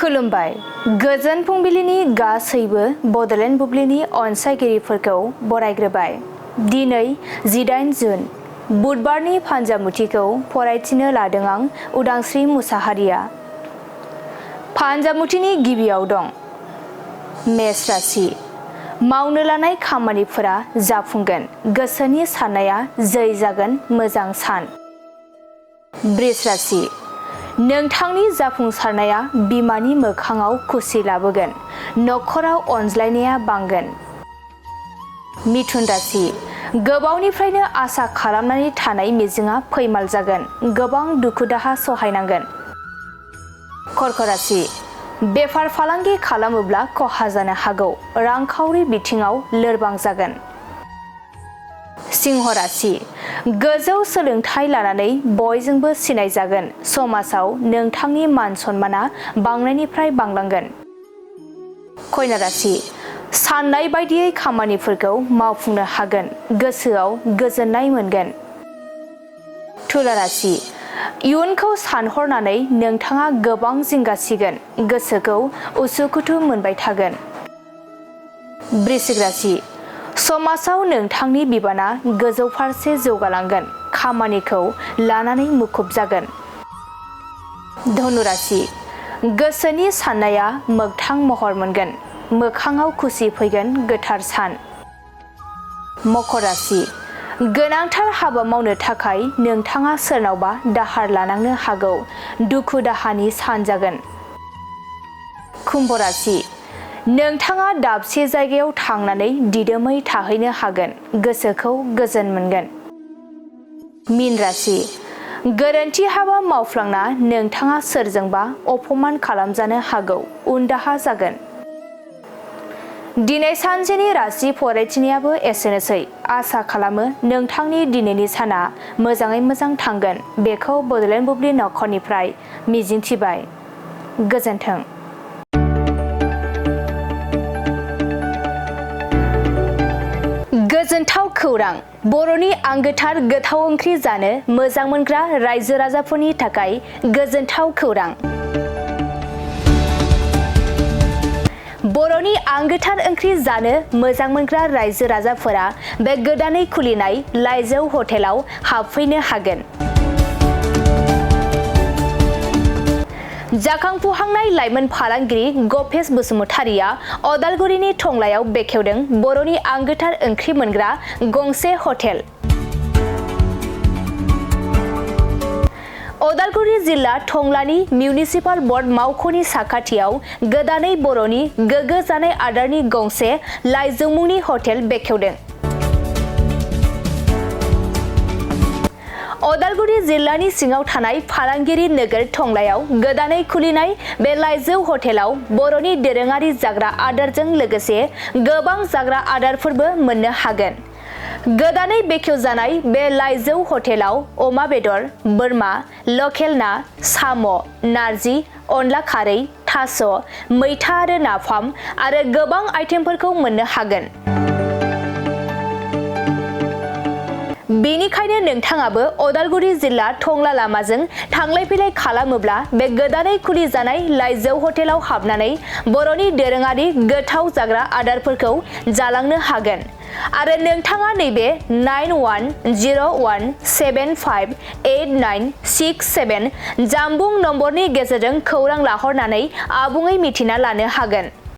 खुलुमबाय गोजोन फुंबिलिनि गासैबो बडलेण्ड बुब्लिनि अनसायगिरिफोरखौ बरायग्रोबाय। दिनै 18 जुन बुधबारनि फान्जामुथिखौ फरायथिनो लादों आं उदांस्रि मुसाहारिया। फान्जामुथिनि गिबियाव दं मेष राशि। मावनो लानाय खामानिफोरा जाफुंगोन, गोसोनि साननाया जै जागोन, मोजां सान। बृष राशि। नोंथांनि जाफुंसारनाया बिमानि मोखाङाव खुसि लाबोगोन, नखराव अनज्लायनाया बांगोन। मिथुन राशि। गोबावनिफ्रायनो आसा खालामनानै थानाय मिजिंआ फैमाल जागोन, गोबां दुखु दाहा सहायनांगोन। कर्क राशि। बेफार फालांगि खालामोब्ला खहा जानो हागौ, रांखावरि बिथिङाव लोरबां जागोन। सिंह राशि। गोजौ सोलोंथाइ लानानै बयजोंबो सिनायजागोन, समाजाव नोंथांनि मान सन्माना बांनायनिफ्राय बांलांगोन। कन्या राशि। साननाय बायदियै खामानिफोरखौ मावफुंनो हागोन, गोसोआव गोजोननाय मोनगोन। तुला राशि। इयुनखौ सानहरनानै नोंथाङा गोबां जिंगासिगोन, गोसोखौ उसुखुथु मोनबाय थागोन। वृश्चिक राशि। समाजाव नोंथांनि बिबाना गोजौ फारसे जौगालांगोन, खामानिखौ लानानै मुखुब जागोन। धनु राशि। गोसोनि साननाया मोगथां महर मोनगोन, मोखाङाव खुसि फैगोन, गोथार सान। मकर राशि। गोनांथार हाबा मावनो थाखाय नोंथाङा सोरनावबा दाहार लानांनो हागौ, दुखु दाहानि सान जागोन। कुम्भ राशि। नोंथाङा दाबसे जायगायाव थांनानै दिदोमै थाहैनो हागोन, गोसोखौ गोजोन मोनगोन। मीन राशि। गोरोन्थि हाबा मावफ्लांना नोंथाङा सोरजोंबा अपमान खालामजानो हागौ, उनदाहा जागोन। दिनै सानसेनि राशि फरायथिनायाबो एसेनोसै। आसा खालामो नोंथांनि दिनैनि साना मोजाङै मोजां थांगोन, बेखौ बडलेण्ड बुब्लि नखरनिफ्राय मिजिंथिबाय। गोजोन्थों। गोजोनथाव खौरां। बर'नि आंगोथार गोथाव ओंख्रि जानो मोजां मोनग्रा रायजो राजाफोरनि थाखाय गोजोनथाव खौरां। बर'नि आंगोथार ओंख्रि जानो मोजां मोनग्रा रायजो राजाफोरा बे गोदानै खुलिनाय लाइजौ हटेलाव हाबफैनो हागोन। जाखांफुहांनाय लाइमोन फालांगिरि गपेश बसुमतारिया अदालगुरिनि टंलायाव बेखेवदों बर'नि आंगोथार ओंख्रि मोनग्रा गंसे हटेल। अदालगुरि जिल्ला टंलानि मिउनिसिपाल बर्ड मावख'नि साखाथियाव गोदानै बर'नि गोग्गो जानाय आदारनि गंसे लाइजौ मुंनि हटेल बेखेवदों। अदालगुरि जिल्लानि सिङाव थानाय फालांगिरि नोगोर टंलायाव गोदानै खुलिनाय बे लाइजौ हटेलाव बर'नि दोरोङारि जाग्रा आदारजों लोगोसे गोबां जाग्रा आदारफोरबो मोननो हागोन। गोदानै बेखेवजानाय बे लाइजौ हटेलाव अमा बेदर, बोरमा, लकेल ना, साम', नारजि, अनला खारै, थास', मैथा आरो नाफाम आरो गोबां आइटेमफोरखौ मोननो हागोन। बेनिखायनो नोंथाङाबो अदालगुरि जिल्ला टंला लामाजों थांलाय फैलाय खालामोब्ला बे गोदानै खुलिजानाय लाइजौ हटेलाव हाबनानै बर'नि दोरोङारि गोथाव जाग्रा आदारफोरखौ जालांनो हागोन। आरो नोंथाङा नैबे 9107589667 जानबुं नम्बरनि गेजेरजों खौरां लाहरनानै आबुङै मिथिना लानो हागोन।